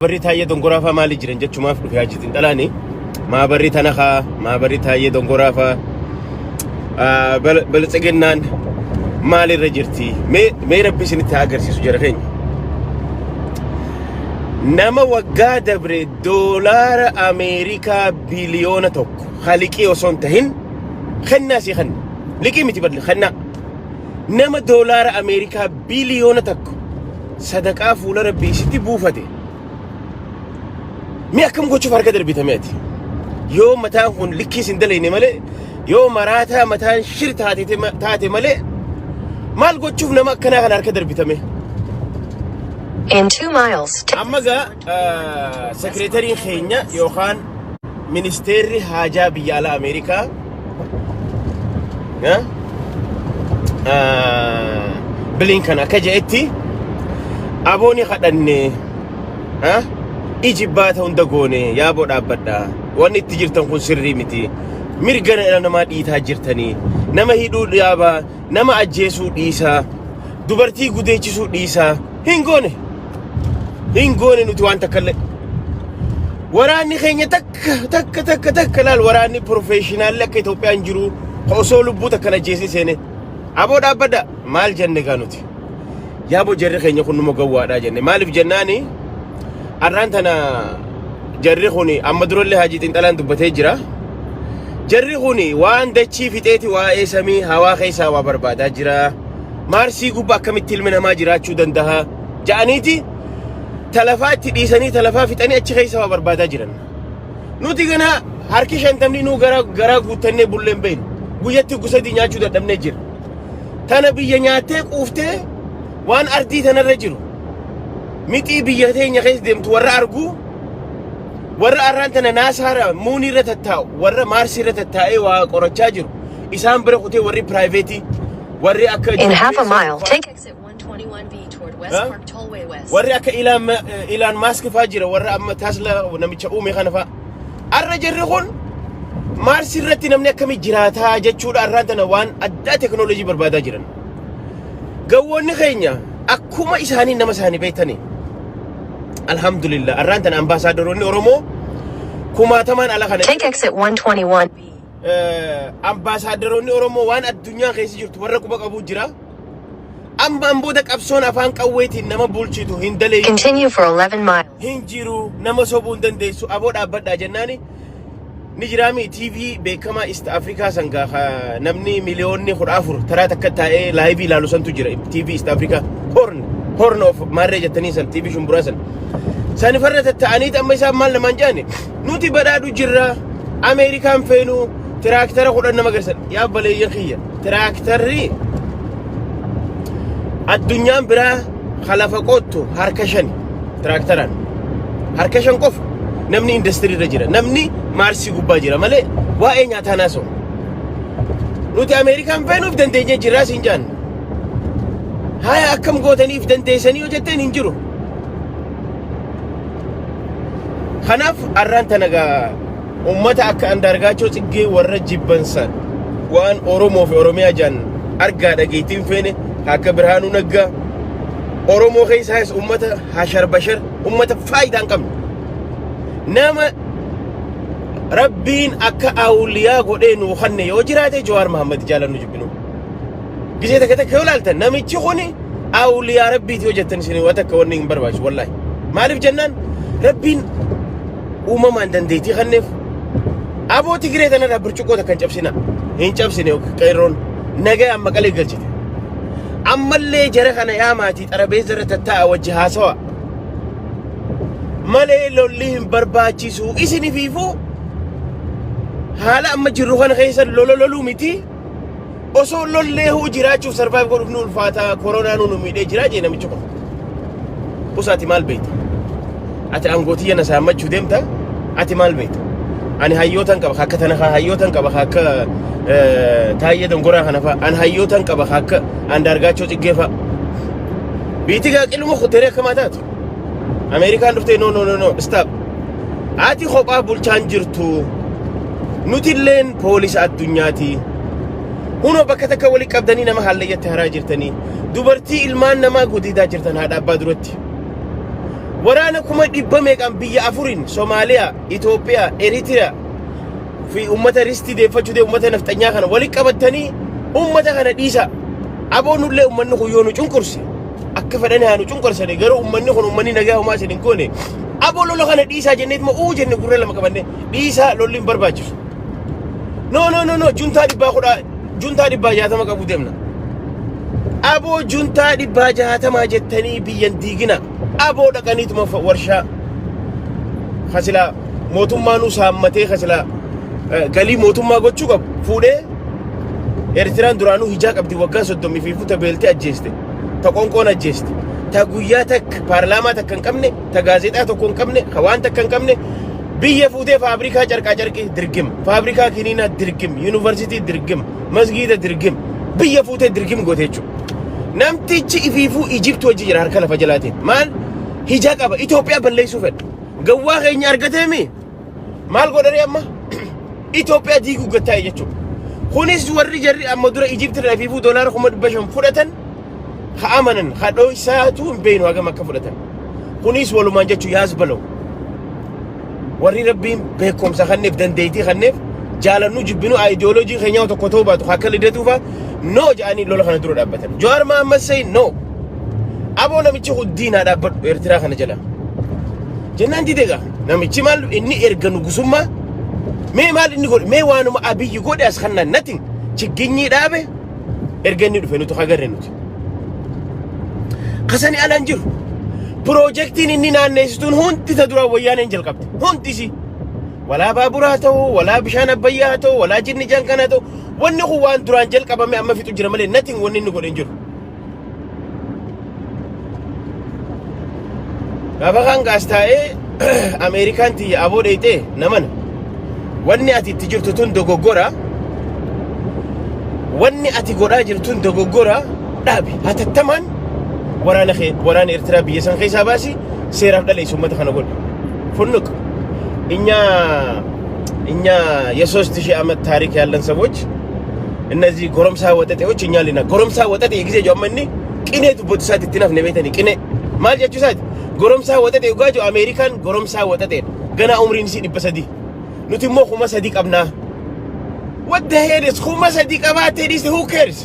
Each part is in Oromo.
Maabarri Taayyee Dongoraa faa maali jiran jechumaaf dhufe Haji Xinxalaani. Maabarri Tanakaa, Maabarri Taayyee Dongoraa faa Biltsiginnaan maalirra jirti? Mee Rabbi isinitti haa agarsiisu jara keenya. Nama waggaa dabre doolaara Ameerikaa biliyoona 1 haliqii osoo hin tahin kennaa sii kenna. Liqii miti badli kennaa. Nama doolaara Ameerikaa biliyoona 1 sadaqaa fuula Rabbii sitti buufate. Mee akkam gochuuf harka darbitame ati? Yoo mataan kun likkii sin dalayne malee, yoo maraataa mataan shir taate malee, maal gochuuf nama akkanaa kana harka darbitame? In 2 miles, take Amma gaa sekireetariin keenya yookaan ministeerri haajaa biyya alaa Ameerikaa Blinken akka je'etti abooni kadhanne ijibbaata hunda goone yaaboo dhaabbadha, wanni itti jirtan kun sirrii miti, mirga dhala namaa dhiitaa jirtanii, nama hidhuu dhaabaa, nama ajjeesuu dhiisaa, dubartii gudeechisuu dhiisaa. Hin goone, hin goone nuti waan takka illee. Waraanni keenya takka takka takka takka laal, waraanni professionalli akka Itoophiyaan jiru osoo lubbuu takka hin ajjeesin seene. Aboo dhaabbadha maal jenne gaa nuti? Yaaboo jarri keenya kun numa gowwaadhaa jenne. Maaliif jennaani, arraan tana jarri kun amma durallee Haajii Xinxalaan dubbatee jira. Jarri kun waan dachii fixeeti waa'ee samii hawaa keessaa waa barbaadaa jira. Maarsii gubbaa akkamitti ilmi namaa jiraachuu danda'a ja'aniiti talafaa itti dhiisanii talafaa fixanii achi keessa waa barbaadaa jiran. Nuti gana harki 50 nuu garaa garaa guuttannee bulleen beeknu. Guyyatti gosa 3 nyaachuu dadhabnee jira. Tana biyya nyaattee quuftee waan ardii tanarra jiru. Mixii biyya teenya keessa deemtu warra arguu, warra arraan tana NASAarra moonii irra tattaa'u, warra Maarsii irra tattaa'ee waa qorachaa jiru. Isaan bira kutee warri private warri akka In half a mile, take exit 121B toward West Huh? Park Tollway West. Warri akka Elon Musk faa jira, warra amma Tesla namicha uume kana faa. Arra jarri kun Maarsi irratti namni akkamii jiraataa jechuudha arraan tana waan addaa teknoolojii barbaadaa jiran. Gawwoonni keenya akkuma isaanii nama isaanii beektanii. Alhamdulillah, arraan tana ambaasaadaroonni Oromoo kumaatamaan ala kana. Take exit 121B. Ambaasaadaroonni Oromoo waan addunyaa keessa jirtu warra quba qabu jira. Ammaan booda qabsoon afaan qawweetiin nama bulchitu hin daleeyyu. Continue for 11 miles. Hin jiru, nama sobuu hin dandeessu. Aboo dhaabbadhaa jennaani ni jiraami. TV beekamaa East Africa sangaa namni miliyoonni 14 taraa takka taa'ee live ilaalu santu jira. TV East Africa Horn of maarree jettanii san, TV shumburaa san sanifarra tatta'aniiti. Amma isaan maal namaan jaani? Nuti badhaadhu jirra, Ameerikaan feenu, tiraaktara 10 nama garsan. Yaa baleeyyan kiyya, tiraaktarri addunyaan biraa kalafa qottu harka shani, tiraaktaraan harka shan qofa. Namni industirii irra jira, namni Maarsii gubbaa jira malee waa'ee nyaataa naasa'u. Nuti Ameerikaan feenuuf dandeenyee jirraa siin jaan. Haya, akkam gootaniif dandeessanii yoo jetteen, hin jiru. Kanaaf arraan tana gaa ummata akka Andaargaachoo Tsiggee warra jibbansan waan Oromoo fi Oromiyaa jaan argaa dhageettiin feene, akka Birhaanuu Naggaa, Oromoo keessaas ummata hashar bashar, ummata faayidaa hin qabne, nama Rabbiin akka awliyaa godhee nuu kanne yoo jiraate Jawaar Mahammad. Jaalannu jibbinu, gisee takka takka yoo ilaaltan namichi kuni awliyaa Rabbiiti yoo jettan isin waa takka wanni hin barbaachisu wallaahi. Maaliif jennaan, Rabbiin uumamaan dandeettii kanneef. Aboo Tigiree tanarraa burcuqqoo takka hin cabsina, hin cabsine. Qeerroon nagaa Maqalee galchite. Ammallee jara kana yaa maatii xarabeessa irra tattaa'a, wajji haasawa malee lolli hin barbaachisu isinifiifuu. Haala amma jirru kana keessa lola loluu miti, osoo lollee huu jiraachuuf, survive godhuuf nu ulfaata, koronaa nu miidhee jira jee namichi kun. Usaati maal beekta? Ati aangootii na saammachuu deemta? Ati maal beekta? Ani hayyootan qaba akka tana, hayyootan qaba akka Taayyee Dongoraa kana fa'a. Ani hayyootan qaba akka Andaargaachoo Tsiggee fa'a. Biitti gaa qiluma kuteree akkamaa taatu. Ameerikaan dhuftee, "No, no, no, no, stop. Ati kophaa bulchaan jirtu. Nutilleen poolisa addunyaati. Hunoo bakka takka walii qabdanii nama hallayyatti haraa jirtanii. Dubartii ilmaan namaa gudiidaa jirtan haadha abbaa duratti. Waraana 100,000 meeqaan biyya afuriin Somaaliyaa, Itoophiyaa, Eritiriyaa fi ummata ristii deeffachuu deemu ummata nafxanyaa kana walitti qabattanii ummata kana dhiisa. Aboo nullee ummanni kun yoo nu cunqurse akka fedhanii haa nu cunqursani garuu ummanni kun ummanni nagaa homaa isin hin goone. Aboo lola kana dhiisaa jenneetuma uu jenne gurra lama qabanne dhiisaa lolli hin barbaachisu. No no no no juntaa 110 juntaa 160 qabu deemna. Aboo juntaa 160 jettanii biyyan diigina. Aboo dhaqaniituma warshaa kasilaa mootummaanuu saammatee kasilaa galii mootummaa gochuu qabu fuudhee Eertiraan duraanuu hijaa qabdi waggaa 30 fi futa beeltee ajjeeste. Ta qonqoon ajjeeste. Ta guyyaa takka paarlaamaa takka hin qabne, ta gaazexaa tokko hin qabne, ka waan takka hin qabne biyya fuutee faabrikaa carqaa carqii dirgim, faabrikaa kiniinaa dirgim, yuunivarsiitii dirgim, masgiida dirgim, biyya fuutee dirgim goote jechuudha. Namtichi ifiifuu Ijipti hojii jira harka lafa jalaatiin. Maal hijaa qaba Itoophiyaa balleessuu fedha. Gawwaa keenya argateemi maal godhanii amma Itoophiyaa diiguu gattaa'e jechuudha. Kunis warri jarri amma dura Ijipti irraa ifiifuu doolaara 500,000 fudhatan ha amanan ha dhoysaatu hin beeknu hagam akka fudhatan. Kunis walumaan jechuu yaas balaw. Warri rabbiin beekumsa kanneef dandeettii kanneef jaalannu jibbinu ayidiyooloojii keenyaa tokko ta'uu baatu akka lidatuu fa'a no jedhanii lola kana dura dhaabbatan. Jawaar Mahammad say no. Aboo namichi kun diinaa dhaabbadhu Eertiraa kana jala. Jennaan dide egaa namichi maal inni erga nugusummaa mee maal inni godhe mee waanuma Abiyyi godhe as kannaan nothing chigginyii dhaabe erga inni dhufe nuti hagarre nuti. Kasani alaan jiru. Piroojeektiin inni naanneessituun hundi ta duraan wayyaaneen jalqabde. Hundi isii. Walaa baaburaa haa ta'u, walaa bishaan abbayyaa haa ta'u, walaa jinni jankan haa ta'u. Wanni kun waan duraan jalqabame amma fixu jira malee nothing wanni inni godhe hin jiru. Gaafa kaan gaas taa'ee Ameerikaan tiyya aboo dheeyxee namana. Wanni ati itti jirtu tun dogoggora. Wanni ati godhaa jirtu tun dogoggora dhaabi. Hatattamaan waraana kee waraana Eertiraa biyya san keessaa baasi seeraaf dhaleessi uummata kana godhi. Funnuq እኛ እኛ የ3000 ዓመት ታሪክ ያለን ሰዎች እነዚህ ጎረምሳ ወጠጤዎች እኛ ሊና ጎረምሳ ወጠጤ ጊዜ ጀመኒ qinee dubbatu isaati itti nafne beetani qinee maal jechuu isaati goromsaa waxaxee dhugaa jiru Ameerikaan goromsaa waxaxeedha ganaa umriin isii 300 nuti immoo 3000 qabnaa what the hell is 3000 qabaattee dhiiste who cares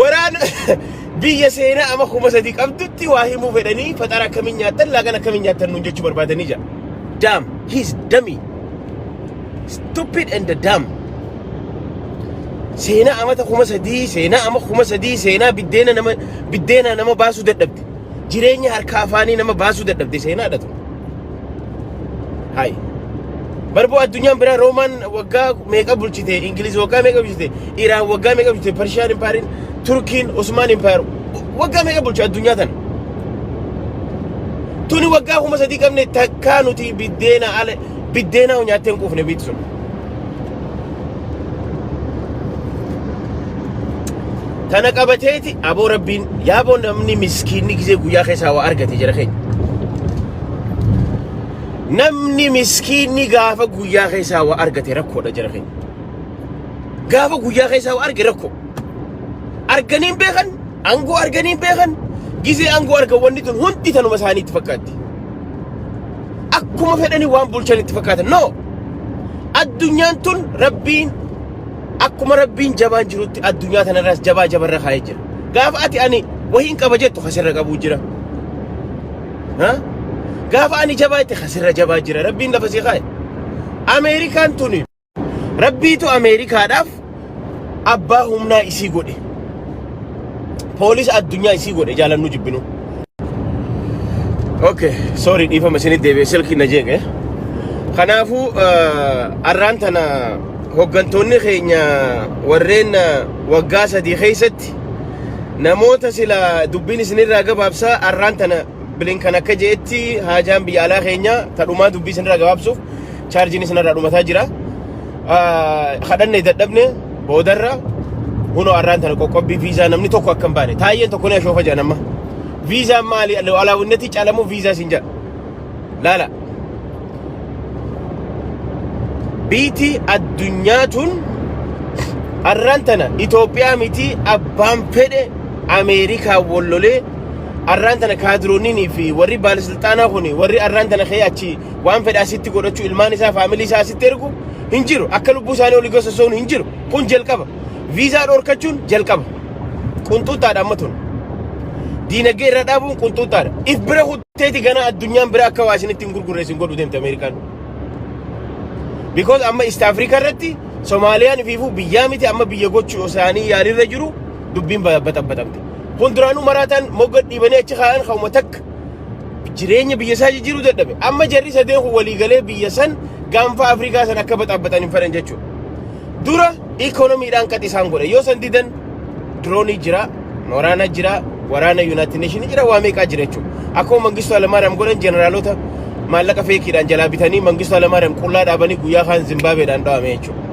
waraana biyya seenaa ama 3000 qabdutti waa himuu fedhanii faxara akkamiin nyaattan laaqana akkamiin nyaattan nuun jechuu barbaadanii jira damn he's dummy stupid and the dumb seenaa amata 3000 seenaa ama 3000 seenaa biddeena nama biddeena nama baasuu dadhabde jireenya harka afaanii nama baasuu dadhabde seenaadha tun hay barboo addunyaan biraa roomaan waggaa meeqa bulchite ingiliz waggaa meeqa bulchite iraan waggaa meeqa bulchite parshaan impaariin turkiin osmaan impaayar waggaa meeqa bulche addunyaa tana tuni waggaa 3000 qabne takkaa nuti biddeena ala biddeena nyaattee hin quufne biitti sun Tana qabateeti aboo rabbiin yaaboo namni miskiinni gisee guyyaa keessaa waa argate jara keenya. Namni miskiinni gaafa guyyaa keessaa waa argate rakkoodha jara keenya. Gaafa guyyaa keessaa waa arge rakkoo. Arganiin beekan, aangoo arganiin beekan, gisee aangoo argan wanni tun hundi tanuma isaanii itti fakkaatti. Akkuma fedhanii waan bulchan itti fakkaatan. No! Addunyaan tun rabbiin akkuma rabbiin jabaan jirutti addunyaa tanarraas jabaa jabarra kaa'ee jira. Gaafa ati ani wahiin qaba jettu kasirra qabuu jira. Ha? Gaafa ani jabaa jette kasirra jabaa jira. Rabbiin lafa si kaa'e. Ameerikaan tuni rabbiitu Ameerikaadhaaf abbaa humnaa isii godhe. Poolisa addunyaa isii godhe jaalannu jibbinu. Okay, sorry dhiifama isinitti deebi'e silkii na jeeqe. Kanaafuu arraan tana hoggantoonni keenya warreen waggaa 3 keessatti namoota sila dubbiin isinirraa gabaabsaa arraan tana Blinken akka je'etti haajaan biyya alaa keenya tadhumaa dubbii isinirraa gabaabsuuf chaarjiin isinirraa dhumataa jira. Kadhanne dadhabne boodarra hunoo arraan tana qoqqobbii viizaa namni tokko akka hin baane taayyeen tokko ni ashoofa jedhan amma. Viizaan maali alaawwinnetti caalamuu viizaa isin jedha. Laala. Biiti addunyaa tun arraan tana Itoophiyaa miti abbaan fedhe Ameerikaa wallolee Arraan tana kaadiroonnii fi warri baalisilxaanaa kun, warri arraan tana ka'ee achi waan fedhe asitti godhachuu, ilmaan isaa, faamilii isaa asitti ergu hin jiru. Akka lubbuu isaanii olii gosa sosoon hin jiru. Kun jalqaba. Viizaa dhorkachuun jalqaba. Qunxuuxaadha amma tun. Diinagdee irra dhaabuun qunxuuxaadha. If bira kutteeti gana addunyaan bira akka waa isinitti hin gurgurre isin godhu deemte Ameerikaan. Because amma East Africa irratti Somaaliyaan ifiifuu biyyaa miti, amma biyya gochuu isaanii yaalirra jiru, dubbiin baxabbaxamte. Kun duraanuu maraataan mogga dhiibanii achi kaa'an kaa'uma takka jireenya biyya isaa jijjiiruu dadhabe. Amma jarri sadeen kun waliigalee biyya san, gaanfa Afrikaa san akka baxaabbaxan hin fedhan jechuudha. Dura ikoonomiidhaan qaxi isaan godhe. Yoo san didan diroonii jira, waraana jira, waraana United Nation jira, waa meeqaa jira jechuudha. Akkuma Mangistuu Hayilamaariyaam godhan, jeneraalota maallaqa feekiidhaan jalaa bitanii Mangistuu Hayilamaariyaam qullaa dhaabanii guyyaa kaan Zimbaabeedhaan dhawame jechuudha.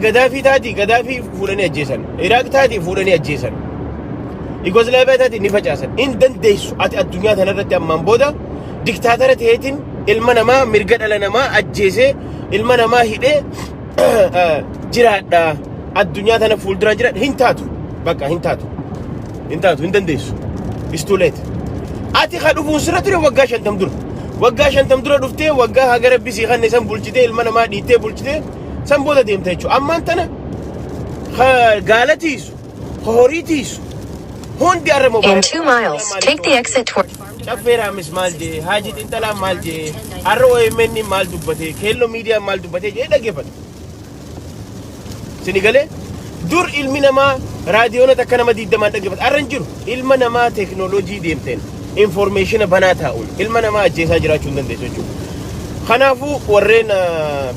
Gadaafii taati, Gadaafii fuudhanii ajjeesan. Iraaq taati, fuudhanii ajjeesan. Yugoslaaviyaa taati, ni facaasan. Hin dandeessu ati addunyaa tanarratti ammaan booda diktaatara ta'eetiin ilma namaa, mirga dhala namaa ajjeesee, ilma namaa hidhee jiraadha. Addunyaa tana fuulduraan jiraadha. Hin taatu. Bakka hin taatu. Hin taatu, hin dandeessu. It's too late. Ati ka dhufuun sirra ture waggaa 50 dura. Waggaa 50 dura dhuftee, waggaa haga rabbi sii kanne san bulchitee, ilma namaa dhiittee bulchitee, san booda deemte jechuudha. Ammaan tana ka gaala tiisu, ka horii tiisu, hundi har'a In moobaayila. 2 miles, take the exit toward Caffee Raamis maal jee, Haajii Xinxalaa maal jee, har'a OMN maal dubbatee, Keelloo Miidiyaan maal dubbatee jee dhaggeeffata. Sini galee dur ilmi namaa raadiyoona takka nama 20n dhaggeeffata. Har'a hin jiru. Ilma namaa teeknooloojii deemteen information banaa taa'uun ilma namaa ajjeesaa jiraachuu hin dandeessu jechuudha. Kanaafuu warreen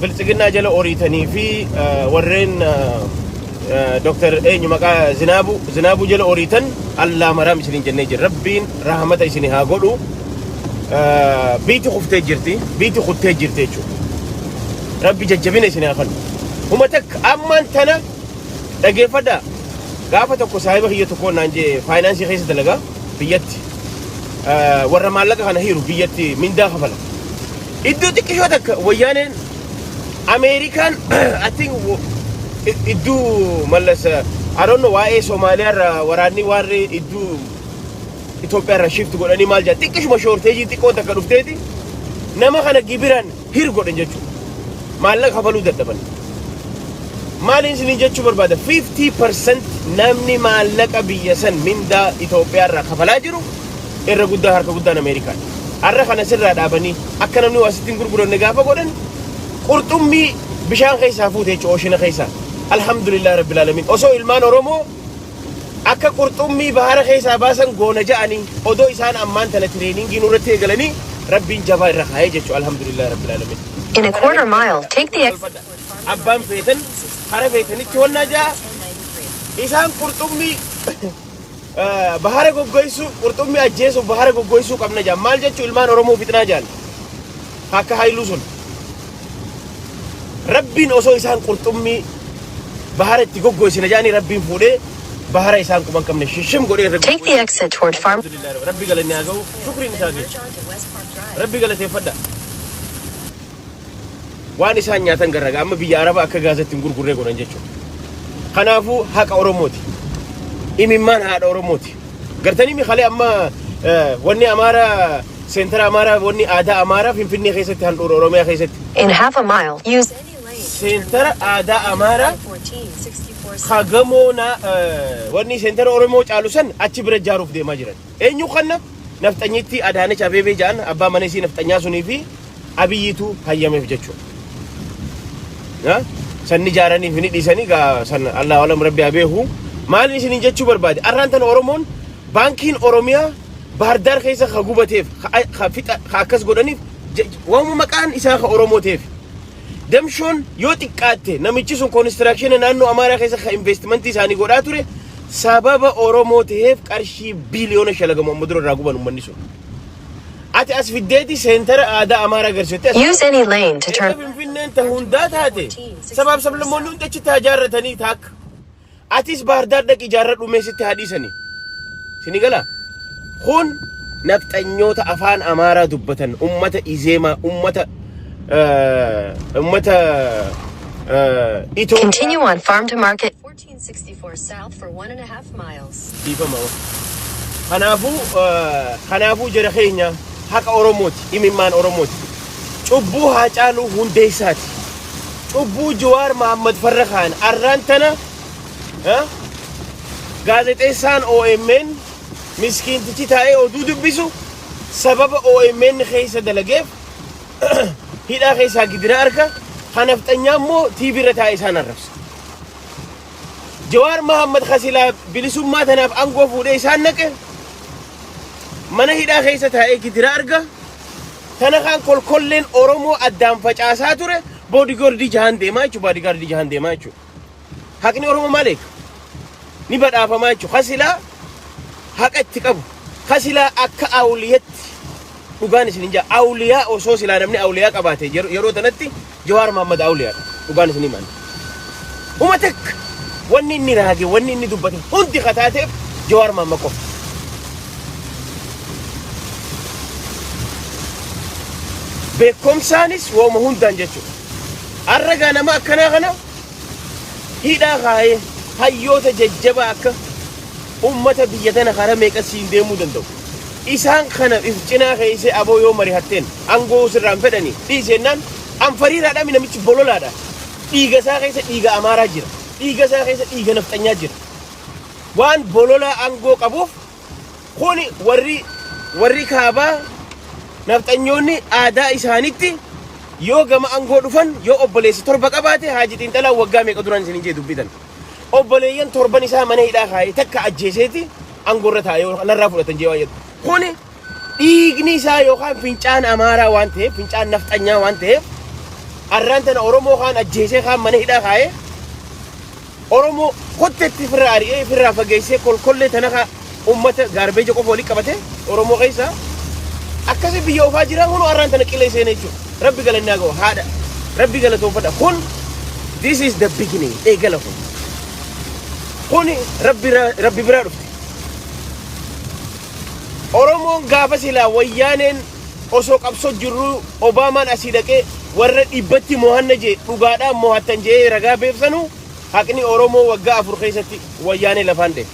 biltsiginnaa jala oriitanii fi warreen Dr. eenyu maqaa Zinaabuu jala oriitan, Allaa maraam isiniin jennee jirra. Rabbiin rahmata isinii haa godhu. Biiti kuftee jirti. Biiti kuttee jirti jechuudha. Rabbi jajjabina isinii haa kennu. Huma takka ammaan tana dhageeffadhaa. Gaafa tokko saahiba kiyya tokko naan jee, faayinaansii keessa dalagaa biyyatti. Warra maallaqa kana hiiru biyyatti mindaa kafala. Iddoo xiqqishoo takka wayyaaneen Ameerikaan, I think, iddoo Mallas, I don't know, waa'ee Somaaliyaa irraa waraanni warri iddoo Itoophiyaa irraa shift godhanii maal jedha, xiqqishuma shortage xiqqoo takka dhufteeti nama kana gibiraan hir godhan jechuudha. Maallaqa kafaluu dadhaban. Maaliin isinii jechuu barbaada? 50% namni maallaqa biyya san mindaa Itoophiyaa irraa kafalaa jiru irra guddaa, harka guddaan Ameerikaan. Har'a kana sirraa dhaabanii akka namni waa sitti hin gurguranne gaafa godhan, qurxummii bishaan keessaa fuute jechuudha, ocean keessaa. Alhamdulillah rabbil alamin. Osoo ilmaan Oromoo akka qurxummii bahara keessaa baasan goona ja'anii, odoo isaan ammaan tana training nurratti eegalanii, rabbiin jabaa irra kaa'ee jechuudha. Alhamdulillah rabbil alamin. In a quarter mile, take the exit. Abbaan feetan hara feetanitti honnaa ja'a, isaan qurxummii bahara goggoysuu, qurxummii ajjeesuuf bahara goggoysuu qabna jaa. Maal jechuu? Ilmaan Oromoo fixnaa jaan akka hayluu sun. Rabbiin osoo isaan qurxummii bahara itti goggoysina jaanii, rabbiin fuudhee bahara isaan quban qabne shishim godhee irra Take the exit toward Farm. Alhamdulillah, rabbi galanni haa ga'u, shukriin isaa geessu, rabbi galateeffadha. Waan isaan nyaatan garraga amma biyya Araba akka gaazatti hin gurgurree godhan jechuudha. Kanaafuu haqa Oromooti. Imimmaan haadha Oromooti. Gartanii mi kalee amma wanni Amaaraa, center Amaaraa, wanni aadaa Amaaraa Finfinnee keessatti, handhuura Oromiyaa keessatti. In half a mile, use any lane. Center aadaa Amaaraa hagamoo na wanni center Oromoo caalu san achi bira ijaaruuf deemaa jiran. Eenyu kanna? Nafxanyitti Adaanech Abeebee jedhan, abbaa mana isii nafxanyaa sunii fi Abiyyiitu hayyameef jechuudha. Sanni ijaaraniif ni dhiisanii gaa san Allah alam, rabbi haa beeku. Maal isiniin jechuu barbaade? Arraan tana Oromoon baankiin Oromiyaa Baardaar keessa ka gubateef, ka fixa, ka akkas godhaniif, waanuma maqaan isaa ka Oromoo ta'eef. Damshoon yoo xiqqaatte namichi sun construction naannoo Amaaraa keessa ka investimentii isaanii godhaa ture sababa Oromoo ta'eef qarshii biiliyoona shalagamu amma dura irraa guban uummanni sun. Ati as fiddeeti center aadaa Amaaraa agarsiifte. Use any lane to Erga turn. Finfinneen ta hundaa taate, sabaaf sablammoonni hundi achitti haa ijaarratanii taakka. Atis Baardaar dhaqi ijaarradhu, meesitti haa dhiisanii. Sini gala? Kun nafxanyoota afaan Amaaraa dubbatan, ummata Izeemaa, ummata Itoophiyaa. Continue on Farm to Market 1464 South for 1.5 miles. Dhiifama. Kanaafuu jara keenya, haqa Oromooti, imimmaan Oromooti. Cubbuu Haacaaluu Hundeessaati. Cubbuu Jawaar Mahammad farra kaan arraan tana gaazexeessaan OMN miskiintichi taa'ee oduu dubbisu sababa OMN keessa dalageef hidhaa keessaa gidira arka kanafxanyaa immoo TV irra taa'ee isaan arrabsa. Jawaar Mahammad Kasilaa bilisummaa tanaaf aangoo fuudhee isaan naqe mana hidhaa keessa taa'ee gidira arga. Tana kaan kolkolleen Oromoo addaan facaasaa ture bodyguardii jahan deemaa jechuudha. Bodyguardii jahan deemaa jechuudha. Haqni Oromoo maal eega? Ni badhaafamaa jechuudha. Kasilaa haqa itti qabu. Kasilaa akka awliyatti dhugaan isin hin jaa. Awliyaa osoo silaa namni awliyaa qabaate yeroo tanatti Jawaar Mahammad awliyaadha. Dhugaan isin himan. Uma takka wanni inni raage, wanni inni dubbate hundi kataateef Jawaar Mahammad qofa. Beekumsaanis wooma hundaan jechuudha. Har'a gaa nama akkanaa kana hidhaa kaayee hayyoota jajjabaa akka ummata biyya tana karaa meeqa siin deemuu danda'u. Isaan kana if cinaa keessee aboo yoo marihatteen aangoo sirraan fedhanii dhiisennaan anfariiraadha mi namichi bololaadha. Dhiiga isaa keessa dhiiga Amaaraa jira. Dhiiga isaa keessa dhiiga nafxanyaa jira. Waan bololaa aangoo qabuuf kuni warri kaabaa nafxanyoonni aadaa isaanitti yoo gama aangoo dhufan, yoo obboleessi torba qabaate, Haaji Xiinxalaa waggaa meeqa duraan isin jee dubbitan. Obboleeyyan torban isaa mana hidhaa kaayee takka ajjeeseeti aangoo irra taa'ee narraa fudhatan jee waan jedhu. Kuni dhiigni isaa yookaan fincaan Amaaraa waan ta'eef, fincaan nafxanyaa waan ta'eef, arraan tana Oromoo kaan ajjeesee kaan mana hidhaa kaayee Oromoo kotteetti ofirraa ari'ee ofirraa fageessee kolkollee tana kaa ummata gaarbeeja qofa walii qabate Oromoo keessa akkasi biyya ofaa jira. Kun arraan tana qilee seenee jechuudha. Rabbi galannaa ga'u haadha. Rabbi galatoonfadha. Kun this is the beginning, eegala kun. Kuni Rabbi biraa dhufte. Oromoon gaafa silaa wayyaaneen osoo qabsoo jirru Obaamaan asii dhaqee warra dhibbatti mo'anna jee dhugaadhaan mo'attan jee ragaa beebsanu, haqni Oromoo waggaa 4 keessatti wayyaanee lafaan dheef.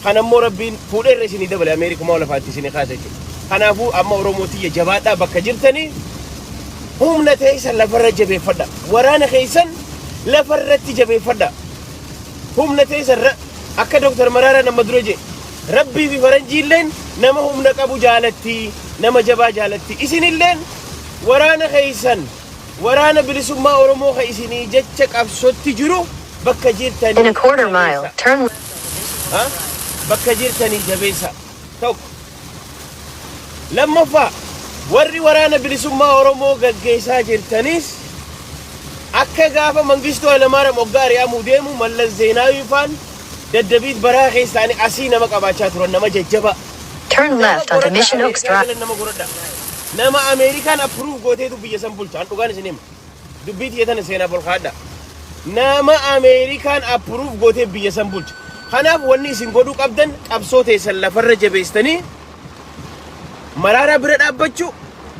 Kanammoo Rabbiin fuudhee irra isinii dabale, Ameerikumaa lafaatti isinii kaasa jechuudha. Kanaafuu amma Oromoo tiyya, jabaadhaa. Bakka jirtanii humna teessan lafarra jabeeffadha. Waraana keessan lafarratti jabeeffadha. Humna teessan akka Dr. Maraaraan amma dura jee, Rabbii fi faranjiilleen nama humna qabu jaalatti, nama jabaa jaalatti. Isinilleen waraana keessan, waraana bilisummaa Oromoo ka isinii jecha qabsotti jiru bakka jirtanii In a quarter mile, jabeessa. turn left. Ha? Bakka jirtanii jabeessa. Tokko. Lammaffaa, warri waraana bilisummaa Oromoo gaggeessaa jirtanis akka gaafa Mangistuu Hayilamaariyaam hoggaa ari'amuu deemu Mallas Zeenaawii faan daddabiit baraa keessaanii asii nama qabaachaa turan, nama jajjabaa. Turn Nama left onto goradha, Mission Oaks Ameerikaa Drive. jala nama goradha. Nama Ameerikaan approve gooteetu biyya san bulcha. An dhugaan isin hima. Dubbii tiyya tana seenaa bolkaadha. Nama Ameerikaan approve gootee biyya san bulcha. Kanaaf wanni isin godhuu qabdan qabsoo teessan lafarra jabeessitanii Maraaraa bira dhaabbachuu,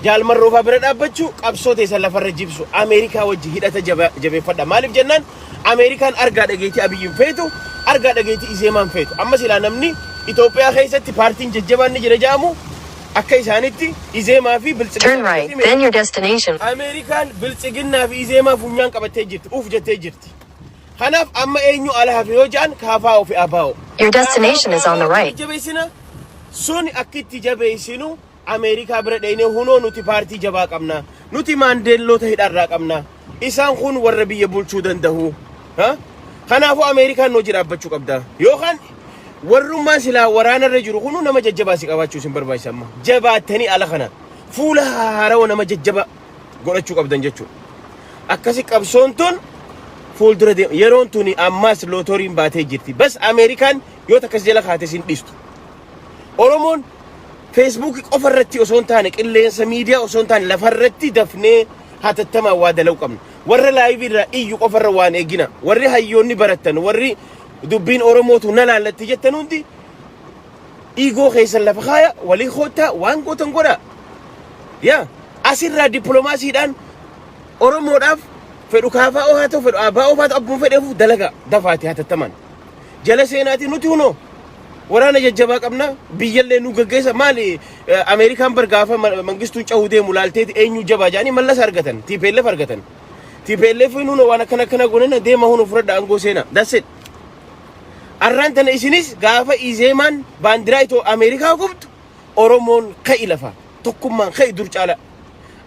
Jaalmarroofaa bira dhaabbachuu, qabsoo teessan lafarra jibsu, Ameerikaa wajji hidhata jabeeffadha. Maaliif jennaan, Ameerikaan argaa dhageetii Abiyyiin feetu, argaa dhageetii Izeemaan feetu. Amma silaa namni Itoophiyaa keessatti paartiin jajjabaan ni jira jedhamu akka isaanitti Izeemaa fi Turn Biltsiginnaa. right, then your destination. Ameerikaan Biltsiginnaa fi Izeemaa funyaan qabattee jirti, uuf jettee jirti. Kanaaf amma eenyu ala hafe yoo jedhan, KFO fi ABO. Your destination is on the right. Jabeessina sun akka itti jabeessinu Ameerikaa bira dheenee hunoo nuti paartii jabaa qabna. Nuti maandeelloota hidhaarraa qabna. Isaan kun warra biyya bulchuu danda'u. Ha? Kanaafuu Ameerikaan nu hojii dhaabbachuu qabda. Yookaan warrummaan silaa waraanarra jiru kunu nama jajjabaa si qabaachuu isin barbaachisa amma. Jabaattanii ala kana fuula haarawa nama jajjaba godhachuu qabdan jechuudha. Akkasi qabsoon tun fuuldura deema. Yeroon tuni ammas lootoriin baatee jirti. Bas Ameerikaan yoo takkas jala kaate sin dhiistu. Oromoon Feesbuukii qofa irratti osoo hin taane, qilleensa miidiyaa osoo hin taane, lafarratti dafnee hatattamaan waa dalaguu qabna. Warra live irraa iyyu qofarra waan eegina. Warri hayyoonni barattan, warri dubbiin Oromootu na laallatti jettan hundi dhiigoo keessan lafa kaaya, walii koottaa, waan gootan godhaa. Yaa asirraa dippiloomaasiidhaan Oromoodhaaf fedhu kaafaa haa ta'u, fedhu abbaa haa ta'u, abbuma fedheefu dalagaa dafaati hatattamaan. Jala seenaatii nuti hunoo Waraana jajjabaa qabna, biyyallee nu gaggeessa. Maali, Ameerikaan bar gaafa Mangistuun cahuu deemu laalteeti eenyu jabaa jedhanii Mallas argatan, TPLF argatan. TPLF huna waan akkana akkana godhana deema, huna fudhadha, aangoo seena. That's it. Arraan tana isinis gaafa Izeemaan baandiraa itoo Ameerikaa gubdu Oromoon ka'i, lafa tokkummaan ka'i dur caala.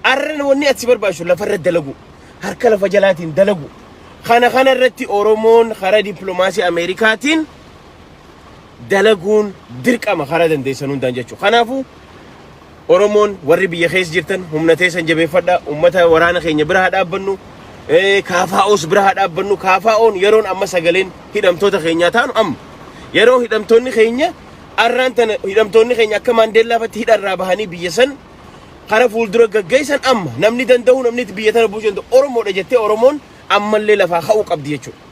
Arran wanni ati si barbaachisu lafarra dalagu, harka lafa jalaatiin dalagu. Kana irratti Oromoon karaa dippiloomaasii Ameerikaatiin dalaguun dirqama karaa dandeessan hundaan jechuudha. Kanaafuu Oromoon warri biyya keessa jirtan humna teessan jabeeffadha. Uummata waraana keenya bira haa dhaabbannu. Kaafaa'oos bira haa dhaabbannu. Kaafaa'oon yeroon amma sagaleen hidhamtoota keenyaa taanu amma. Yeroo hidhamtoonni keenya arraan tana hidhamtoonni keenya akka Maandeellaafatti hidharraa bahanii biyya san kara fuuldura gaggeessan amma namni danda'u, namni biyya tana bulchuu danda'u Oromoodha jettee Oromoon ammallee lafaa ka'uu qabdi jechuudha.